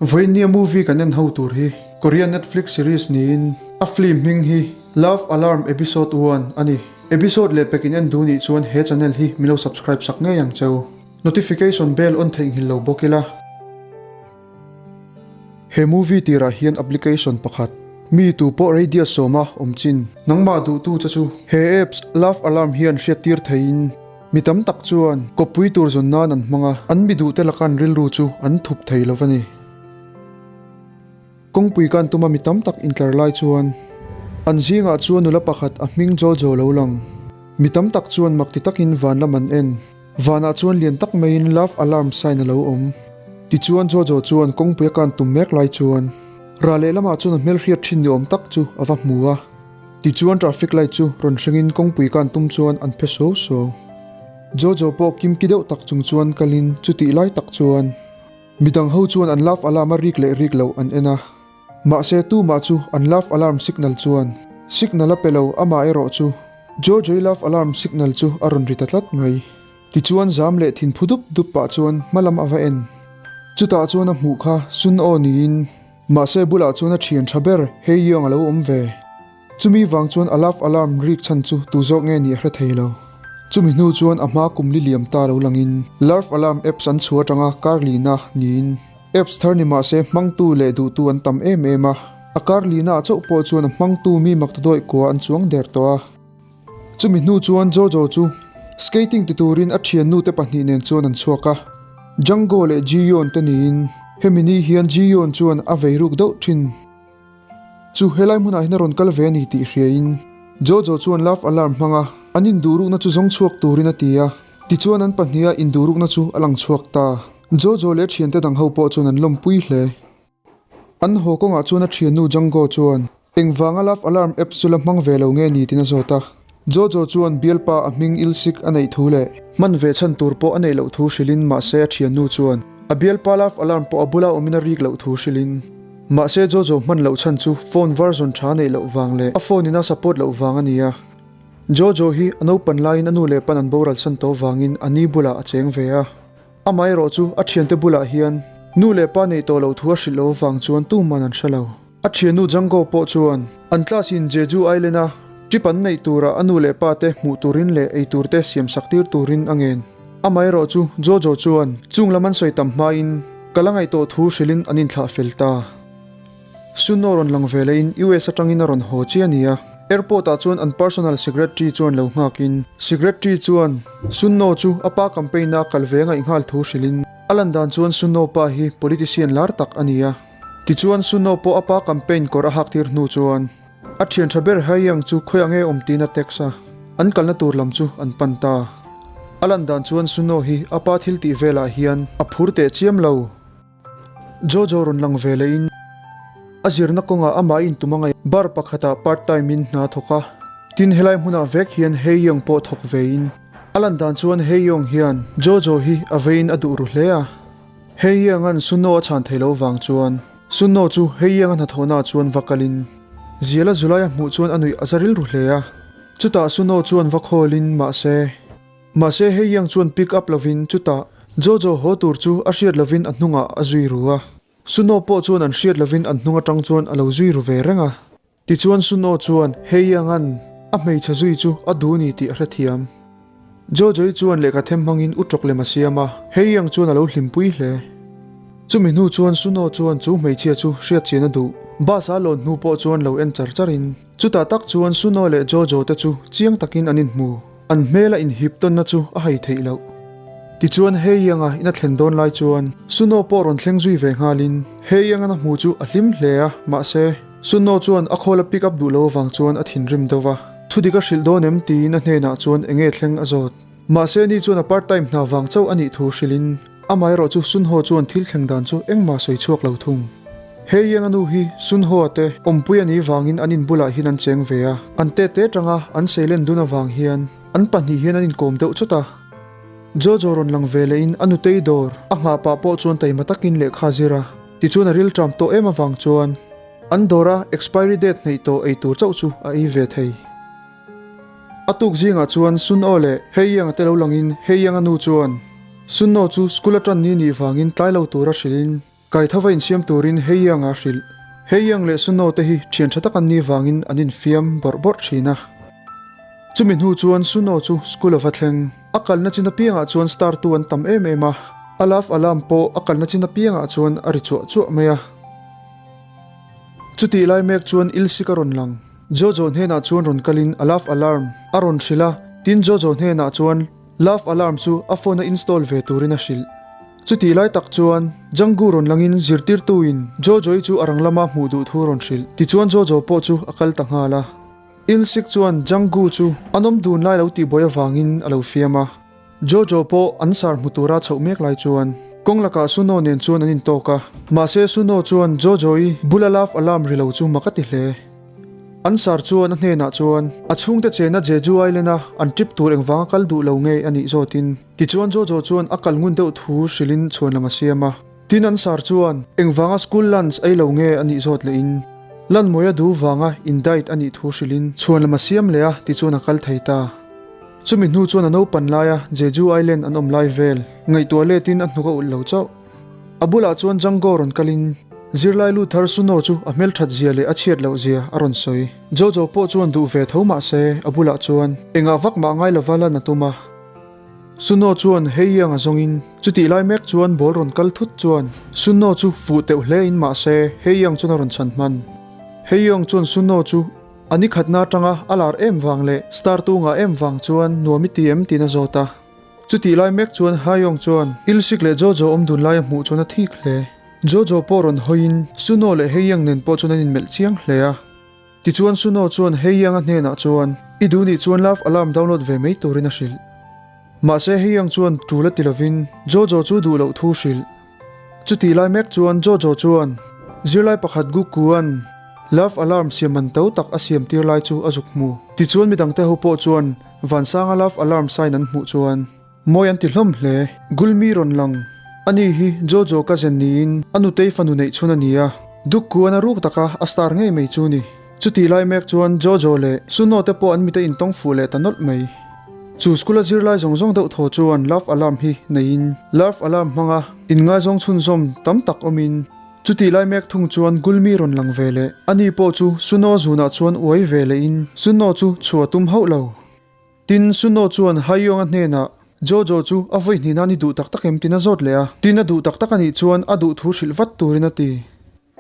Vawinia movie kan en ho tur hi Korean Netflix series niin a film hming hi Love Alarm Episode One a ni. Episode leh pek in en duh nih chuan he channel hi min lo subscribe sak ngei ang cheu. Notification bell on theihnghilh lo bawk ila. He movie tirah hian application pakhat, mi tu pawh radius sawma awm chin, nangmah duhtu che chu he apps Love Alarm hian hriattir theiin mi tam tak chuan kawppui tur zawn nan an hmang a, an mi duhte lakan rilru chu an thup thei lo a ni. Kawngpui kan tuma mi tam tak intlar lai chuan an zingah chuan nula pakhat a hming Jojo lo lang. Mi tam tak chuan mak ti takin van lam an en. Vanah chuan lian tak maiin love alarm sign a lo awm. Tichuan Jojo chuan kawngpui a kan tum mek lai chuan rah lehlamah chuan a hmelhriat thin ni awm tak chu a va hmu a. Tichuan traffic light chu rawn hrengin kawngpui kan tum chuan an phe suau suau. Jojo pawh kimki deuh tak chung chuan kalin chutih lai tak chuan midang ho chuan an love alarm a rik leh rik loh an en a. Mahse tumah chu an love alarm signal chuan signal a pe lo amah erawh chu Jojo-i love alarm signal chu a rawn ri ta tlat mai. Tichuan zam leh thin phu dup dup pah chuan hma lam a va en. Chutah chuan a hmuh kha Sun aw niin mahse bulah chuan a thian tha ber Hei Young a lo awm ve. Chumi vang chuan a love alarm rik chhan chu tu zawk nge nih a hre thei lo. Chumi hnu chuan a hma kum li liam ta lo langin love alarm apps an chhuah atanga kar lina niin Apps thar ni mahse hmangtu leh duhtu an tam em em a, a kar lina ah chauh pawh chuan a hmangtu mi maktudawi kua an chuang der tawh a. Chumi hnu chuan Jojo chu skating ti turin a thiannu te pahnih nen chuan an chhuak a, Django leh Ji-yeon te niin hemi ni hian Ji-yeon chuan a vei ruk deuh thin. Chu helai hmunah hian a rawn kal ve a ni tih hriain Jojo chuan love alarm hmanga an induhrukna chu zawng chhuak turin a ti a, tichuan an pahniha induhrukna chu a lang chhuak ta. Jojo leh a thiante dang ho pawh chuan an lawmpui hle. An haw kawngah chuan a thiannu Django chuan engvanga love alarm app chu la hmang ve lo nge ni tiin a zawt a. Jojo chuan bialpa a hming ilsik a neih thu leh hman ve chhan tur pawh a neih loh thu hrilhin mahse a thiannu chuan a bialpa love alarm pawh a bula awmin a rik loh thu hrilhin mahse Jojo hman loh chhan chu phone version tha neih loh vang leh a phone in a support loh vang a ni a. Jojo hi a naupan laiin a nu leh pan an boral chhan tawh vangin a ni bulah a cheng ve a. Amaherawh chu a thiante bulah hian nu leh pa neih tawh loh thu a hrilh loh avang chuan tuman an hre lo. A thiannu Django pawh chuan an class in Jeju Island a trip an neih turah a nu leh pa te hmuh turin leh ei tur te siam sak tir turin a ngen. Amaherawh chu Jojo chuan chung lam an sawi tam hmain ka la ngaih tawh thu hrilhin an inthlah fel ta. Sunno rawn lang ve lehin US atangin a rawn haw chiah a ni a. Airport ah chuan an personal secretary chuan lo nghakin secretary chuan Sunno chu a pa campaign a kal ve ngaih nghal thu hrilhin a lan dan chuan Sunno pa hi politician lar tak a ni a. Tichuan Sunno pawh a pa campaign kawr a hak tir hnu chuan a thian tha ber Haiyang chu khawiah nge awm tiin a text a, an kalna tur lam chu an pan ta. A lan dan chuan Sunno hi a pa thil tih velah hian a phur teh chiam lo. Jojo rawn lang ve lehin a zirna kawngah amah intum a ngaih bar pakhatah part time in hna thawk a, tin helai hmunah vek hian Haeyoung pawh thawk vein a lan dan chuan Haeyoung hian Jojo hi a veiin a duh ru hle a, Haeyoung-a'n Sunno a chhan thei lo vang chuan Sunno chu Haeyoung-a hnathawhnaah chuan va kalin Ziala Zulai a hmuh chuan a nuih a za rilru hle a, chutah Sunno chuan va khawlin mahse. Mahse Haeyoung chuan pick up lovin chutah Jojo haw tur chu a hriat lovin a hnungah a zui ru a. Suno pawh chuan an hriat lovin an hnung atang chuan a lo zui ru ve reng a. Tichuan Suno chuan Haeyoung-a'n a hmeichhe zui chu a duh ni tih a hrethiam. Jojo-i chuan lehkha them hmangin u tawk lem a siam a, Haeyoung chuan a lo hlimpui hle. Chumi hnu chuan Suno chuan chu hmeichhia chu hriatchian a duh. Bus a lawn hnu pawh chuan lo en char charin chutah tak chuan Suno leh Jojo te chu chiang takin an inhmu. An hmel a inhip tawnna chu a hai theih loh. Tichuan Heianga in a thlen dawn lai chuan Suno pawh rawn thleng zui ve nghalin Heiangan a hmu chu a hlim hle a, mahse Suno chuan a call a pick up duh lo avang chuan a thinrim deuh va. Thudik a hrilh dawn em tiin a hnenah chuan enge thleng a zawt. Mahse ni chuan a part time hna vang chauh a nih thu hrilhin amaherawh chu Sunho chuan thil thleng dan chu engmah sawi chhuak lo thung. Heianga nu hi Sunhoa te awmpui a nih vangin an in bulah hian an cheng ve a, an te te tanga an seilen dun avang hian an pahnih hian an inkawm deuh chawt a. Jojo rawn lang ve lehin a nutei dawr a nghah pah pawh chuan taima takin lehkha a zir a, tichuan a rilṭam tawh em avang chuan an dawra expiry date hneih tawh ei tur chauh chu a ei ve thei. A tuk zingah chuan Sunno leh Heianga te lo langin Heianga nu chuan Sunno chu school a ṭan ni nih vangin tlai lo tura hrilhin. Kaithava insiam turin Heiyang-a hrilh. Heiyang leh Suno te hi thian tha tak an nih vangin an infiam bawrh bawrh thin a. Chumi hnu chuan Suno chu school a va thleng. A kalna chin apiangah chuan star tu an tam em em a, a love alarm pawh a kalna chin apiangah chuan a ri chuah chuah mai a. Chutih lai mek chuan Ilsik a rawn lang. Jojo hnenah chuan rawn kalin a love alarm a rawn hrilh a, tin Jojo hnenah chuan love alarm chu a phone a install ve turin a hrilh. Chutih lai tak chuan Janggu rawn langin zirtirtuin Jojo-i chu a rang lama hmuh duh thu rawn hrilh. Tichuan Jojo pawh chu a kal ta nghal a. Ilsik chuan Janggu chu an awm dun lai lo tihbuai avangin a lo fiam a. Jojo pawh an sar hmu tura chhoh mek lai chuan kawng lakah Suno nen chuan an intawk a. Mahse Suno chuan Jojo-i bula love alarm ri lo chu mak a ti hle. An sar chuan a hnenah chuan a chhungte chena Jeju Island-a an trip tur engvanga kal duh lo nge a nih zawtin. Tichuan Jojo chuan a kal ngun deuh thu hrilhin chhuanlam a siam a. Tin an sar chuan engvanga school lunch ei lo nge a nih zawt lehin Lanmawia du vanga in diet a nih thu hrilhin chhuanlam a siam leh a tichuan a kal thei ta. Chumi hnu chuan a naupan laia Jeju Island an awm lai vel ngaihtuah letin a hnuk a ulh lo chauh. A bulah chuan Django rawn kalin zirlai lut thar Suno chu a hmelthat zia leh a chhiat loh zia a rawn sawi. Jojo pawh chuan duh ve tho mah se a bulah chuan engah vak mah ngai lova lan a tum a. Suno chuan Heiang a zawngin chutih lai mek chuan ball rawn kal thut chuan Suno chu fuh teuh hle in mah se Heiang chuan a rawn chhan hman. Heiang chuan Suno chu a ni khatna atanga a lar em vang leh star tu ngah em vang chuan nuam i ti em tiin a zawt a. Chutih lai mek chuan Haiyong chuan Ilsik leh Jojo awm dun lai a hmuh chuan a thik hle. Jojo pawh rawn hawiin Suno leh Heiyang nen pawh chuan an inmelh chiang hle a. Tichuan Suno chuan Heiyang a hnenah chuan i duh nih chuan love alarm download ve mai turin a hrilh. Mahse Heiyang chuan tul a ti lovin Jojo chu duh loh thu hrilh. Chutih lai mek chuan Jojo chuan zirlai pakhat Gukuan love alarm siam man to tak a siam tir lai chu a zuk hmu. Tichuan midangte ho pawh chuan Vansanga love alarm sign an hmuh chuan mawi an ti hlawm hle. Gulmi rawn lang. Ani hi Jojo cousin niin a nutei fanu neih chhun a ni a, Dukkuan a ruk taka a star ngei mai chu ni. Chutih lai mek chuan Jojo leh Suno te pawh an mite intawng fuh leh ta nawlh mai. Chu school a zirlai zawng zawng deuh thaw chuan love alarm hi neiin love alarm hmanga inngaizawng chhunzawm tam tak awmin chutih lai mek thung chuan Gulmi rawn lang ve leh ani pawh chu Suno zunah chuan uai ve lehin Suno chu chhuah tum hauh lo. Tin, Suno chuan Haiyong-a hnenah Jojo chu a vawi hnih nan i duh tak tak em tin a zawt leh a, tin a duh tak tak anih chuan a duh thu hrilh vat turin a ti.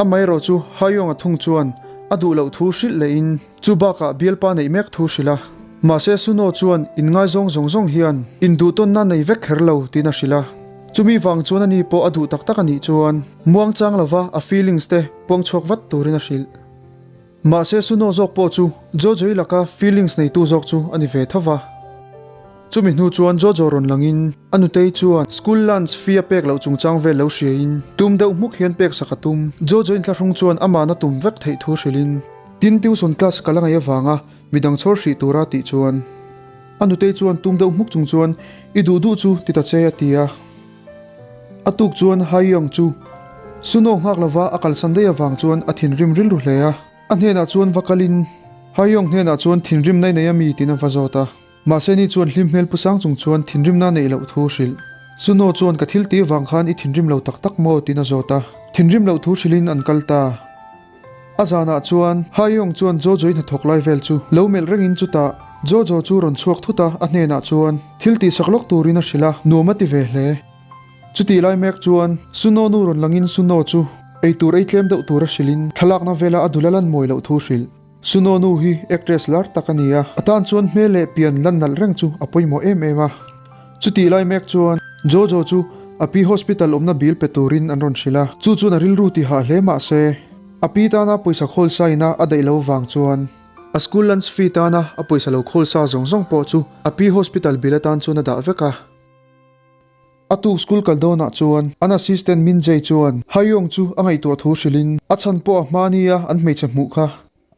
Amaherawh chu Haiyong-a thung chuan a duh loh thu hrilh lehin chu bakah bialpa neih mek thu hrilh a. Mahse Suno chuan inngaizawng zawng zawng hian induhtawnna nei vek kher lo tiin a hrilh a. Chumi vang chuan ani pawh a duh tak tak anih chuan muangchang lova a feelings te puangchhuak vat turin a hrilh. Mahse Suno zawk pawh chu Jojo-i laka feelings neitu zawk chu a ni ve tho va. Chumi hnu chuan Jojo rawn langin a nutei chuan school lunch fee a pek loh chungchang vel lo hriain tum deuh hmuk hian pek sak a tum. Jojo inthlahrung chuan amahna tum vek theih thu hrilhin tin tuition class ka la ngaih avanga midang chhawr hrih tura tih chuan a nutei chuan tum deuh hmuk chung chuan i duh duh chu ti ta che a ti a. A tuk chuan Haiyang chu Suno nghak lova a kalsan daih avang chuan a thinrim rilru hle a. A hnenah chuan va kalin Haiyang hnenah chuan thinrimna i nei a mi tiin a va zawt a. Mahse ni chuan hlim hmel pu sang chung chuan thinrimna neih loh thu hrilh. Suno chuan ka thil tih vang khan i thinrim lo tak tak maw tiin a zawt a. Thinrim loh thu hrilhin an kal ta. A zanah chuan Haiyong chuan Jojo-i hnathawk lai vel chu lo melh rengin chutah Jojo chu rawn chhuak thut a, a hnenah chuan thil tihsak lawk turin a hrilh a, nuam a ti ve hle. Chutih lai mek chuan Suno nu rawn langin Suno chu eitur ei tlem deuh tur a hrilhin thlalakna vela a dul a lan mawi loh thu hrilh. Suno nu hi actress lar tak a ni a, a tan chuan hmel leh pian lan nalh reng chu a pawimawh em em a. Chutih lai mek chuan Jojo chu a pi hospital awmna bill pe turin an rawn hrilh a, chu chuan a rilru ti hah hle mah se a pi tana pawisa khawl sa ina a daih lo vang chuan a school lunch fee tana a pawisa lo khawl sa zawng zawng pawh chu a pi hospital bill atan chuan a dah vek a. A tuk school kal dawnah chuan an assistant Min Jae chuan Hayoung chu a ngaihtuah thu hrilhin a chhan pawh a hma nia an hmeichhe hmuh kha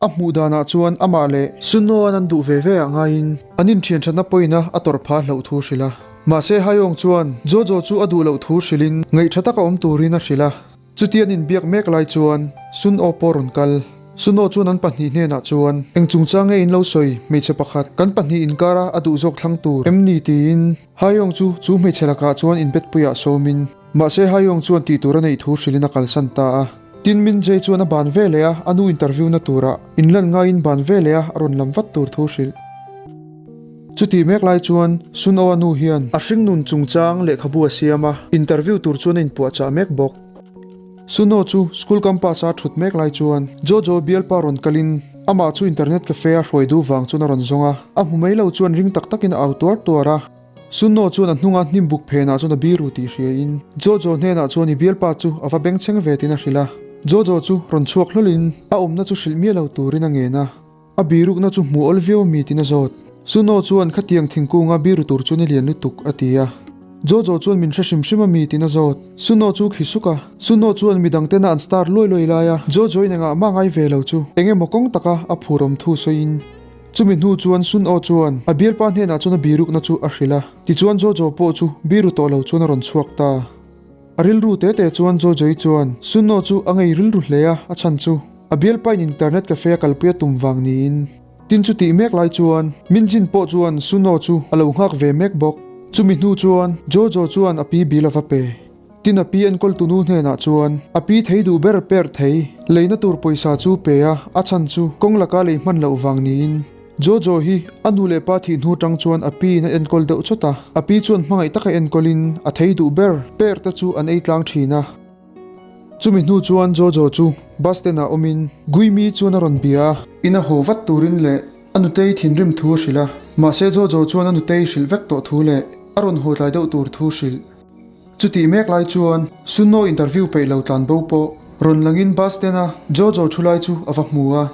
a hmuh danah chuan amah leh Suno-an an duh ve ve ah ngaiin an inthian thatna pawina a tawrh phah hlauh thu hrilh a. Mahse Hayoung chuan Jojo chu a duh loh thu hrilhin ngaih tha taka awm turin a hrilh a. Chuti an inbiak mek lai chuan Sun Aw pawh rawn kal. Sun Aw chuan an pahnih hnenah chuan, Eng chungchang nge in lo sawi, hmeichhe pakhat, kan pahnih inkara a duh zawk thlang tur em ni? tiin Haiyong chu chu hmeichhe lakah chuan inbetpuiah sawmin. Mahse Hayoung chuan tih tur a neih thu hrilhin a kalsan ta a. Tin Min Jae chuan a ban ve leh a, a nu interview na turah inlan ngaiin ban ve leh a, a rawn lam vat tur thu hrilh. Chutih mek lai chuan Sun Oh-a nu hian a hringnun chungchang lehkhabu a siam a, interview tur chuan a inpuahchah mek bawk. Sun Oh chu school campus a thut mek lai chuan Jojo bialpa rawn kalin amah chu internet cafe a hruai duh vang chuan a rawn zawng a, a hmu mai lo chuan ring tak takin a au tuar tuar a. Sunno chuan a hnunga hnim buk phenah chuan a biru tih hriain Jojo hnenah chuan i bialpa chu a va bengchheng ve tiin a hrilh a. Jojo chu rawn chhuak hlawlin a awmna chu hrilh miah lo turin a ngen a. A birukna chu hmuh awl viau ami tiin a zawt. Sunno chuan khatiang thingkunga biru tur chuan i lian lutuk a ti a. Jojo chuan min hre hrim hrim ami tiin a zawt. Sunno chu khi suk a. Sunno chuan midang tena an star luai luai lai a. Jojo in engah mah ngai ve lo chu eng emaw kawng taka a phurawm thu sawiin Chumi hnu chuan Sun Aw chuan a bialpa hnenah chuan a birukna chu a hrilh a, tichuan Jojo pawh chu biru tawh lo chuan a rawn chhuak ta. A rilru te te chuan Jojo-i chuan Sun Aw chu a ngei rilru hle a, a chhan chu a bialpain internet cafe a kalpui a tum vang niin. Tin chu tih mek lai chuan Min Jin pawh chuan Sun Aw chu a lo nghak ve mek bawk. Chumi hnu chuan Jojo chuan a pi bil a va pe. Tin a pi enkawl tunu hnenah chuan a pi thei duh ber per thei, leina tur pawisa chu pe a, a chhan chu kawng laka lei hman loh vang niin. Jojo hi a nu leh pa thih hnu tang chuan a pi in a enkawl deuh chawt a, a pi chuan hmangaih taka enkawlin a thei duh ber per te chu an ei tlang thin a. Chumi hnu chuan Jojo chu bus stand ah awmin Guimi chuan a rawn bia a, in a haw vat turin leh a nutei thinrim thu a hrilh a, mahse Jojo chuan a nutei hrilh vek tawh thu leh a rawn haw tlai deuh tur thu hrilh. Chutih mek lai chuan Sunno interview peih lo tlan bo pawh rawn langin bus stand a Jojo thu lai chu a va hmu a.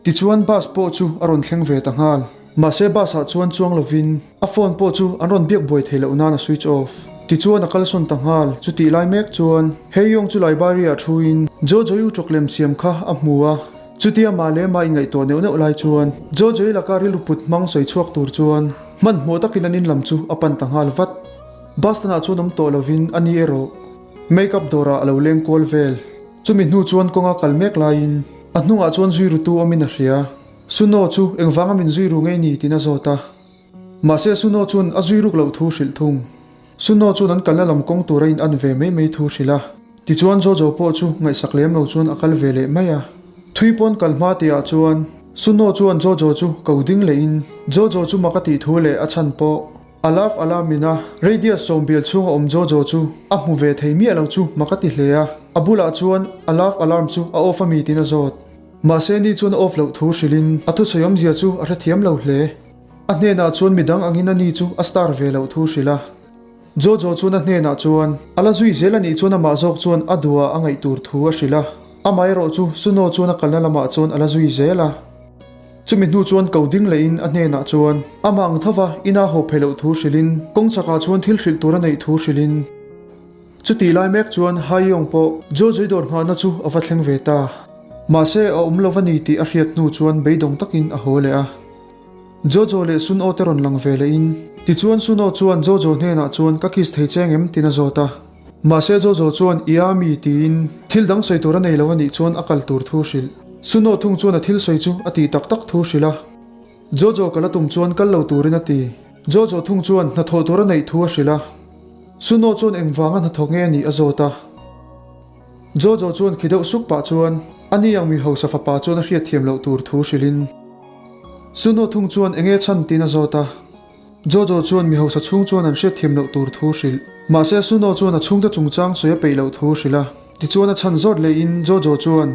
Tichuan bus pawh chu a rawn thleng ve ta nghal. Mahse bus ah chuan chuang lovin a phone pawh chu an rawn biak buai thei loh nan a switch off. Tichuan a kalsawn ta nghal. Chutih lai mek chuan Heyong chu library ah thuin Jojo i utrawk lem siam kha a hmu a. Chutia mah leh mah inngaihtuah neuh neuh lai chuan Jojo i laka rilru put hmang sawi chhuak tur chuan hmanhmawh takin an in lam chu a pan ta nghal vat. Bus stand ah chuan awm tawh lovin a ni erawh make up dawrah a lo leng kual vel. Chumi hnu chuan kawnga kal mek laiin a hnungah chuan zui rutu awmin a hria. Suno chu engvanga min zui ru ngei ni tiin a zawt a. Mahse Suno chuan a zui ruk loh thu hrilh thung. Suno chuan an kalna lam kawng tur a in an ve mai mai thu hrilh a. Tichuan Jojo pawh chu ngaihsak lem lo chuan a kal ve leh mai a. Thui pawn kal hma tihah chuan Suno chuan Jojo chu ko ding lehin Jojo chu mak a tih thu leh a chhan pawh A love alarm in a radius sawmbial chhunga awm Jojo chu a hmu ve thei miah lo chu mak a ti hle a, a bulah chuan a love alarm chu a off a mi tiin a zawt. Mahse ni chuan a off loh thu hrilhin a thusawi awmzia chu a hrethiam lo hle. A hnenah chuan midang angin a ni chu a star ve loh thu hrilh a. Jojo chuan a hnenah chuan a la zui zel a nih chuan amah zawk chuan a duhah a ngaih tur thu a hrilh a, amaherawh chu Suno chuan a kalna lamah chuan a la zui zel a. Chumi hnu chuan ko ding lehin a hnenah chuan amah ang thova ina haw phei loh thu hrilhin kawng chakah chuan thil hrilh tur a neih thu hrilhin chutih lai mek chuan Haiyong pawh Jojoy dawr nghahna chu a va thleng ve ta. Mahse a awm lo va ni tih a hriat hnu chuan beidawng takin a haw leh a. Jojo leh Sun Aw te rawn lang ve lehin tichuan Sun Aw chuan Jojo hnenah chuan ka kiss thei cheng em tiin a zawt a. Mahse Jojo chuan i a mi tiin thil dang sawi tur a nei lo a nih chuan a kal tur thu hrilh. Suno thung chuan a thil sawi chu a tih tak tak thu hrilh a. Jojo kal a tum chuan kal lo turin a ti. Jojo thung chuan hnathawh tur a neih thu a hrilh a. Suno chuan engvanga hnathawk nge a nih a zawt a. Jojo chuan khi deuh suk pah chuan a ni ang mi hausa fapa chuan a hriatthiam loh tur thu hrilhin. Suno thung chuan enge chhan tiin a zawt a. Jojo chuan mi hausa chhung chuan an hriatthiam loh tur thu hrilh. Mahse Suno chuan a chhungte chungchang sawi a peih loh thu hrilh a. Tichuan a chhan zawt lehin Jojo chuan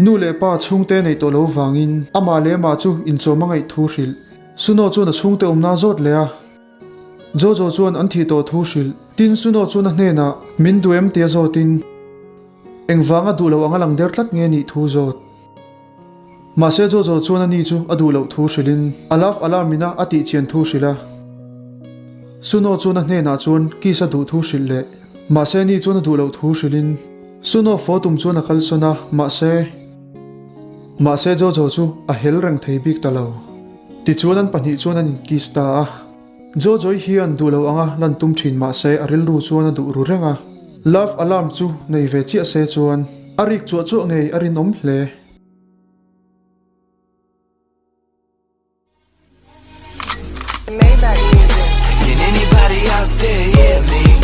nu leh pa chhungte neih tawh lo vangin amah leh amah chu inchawm a ngaih thu hrilh. Suno chuan a chhungte awmna a zawt leh a. Jojo chuan an thih tawh thu hrilh. Tin Suno chuan a hnenah min duh em tia zawtin engvanga duh loh anga lang der tlat nge nih thu zawt. Mahse Jojo chuan a ni chu a duh loh thu hrilhin a love alarm ina a tih chian thu hrilh a. Suno chuan a hnenah chuan kiss a duh thu hrilh leh. Mahse ni chuan a duh loh thu hrilhin Suno faw tum chuan a kalsawn a, mahse. Mahse Jojo chu a hel reng thei bik ta lo. Tichuan an pahnih chuan an in kiss ta a. Jojo-i hian duh lo anga lan tum thin mahse a rilru chuan a duh ru reng a. Love alarm chu nei ve chiah se chuan a rik chuah chuah ngei a rinawm hle. Maybach music. Can anybody out there hear me?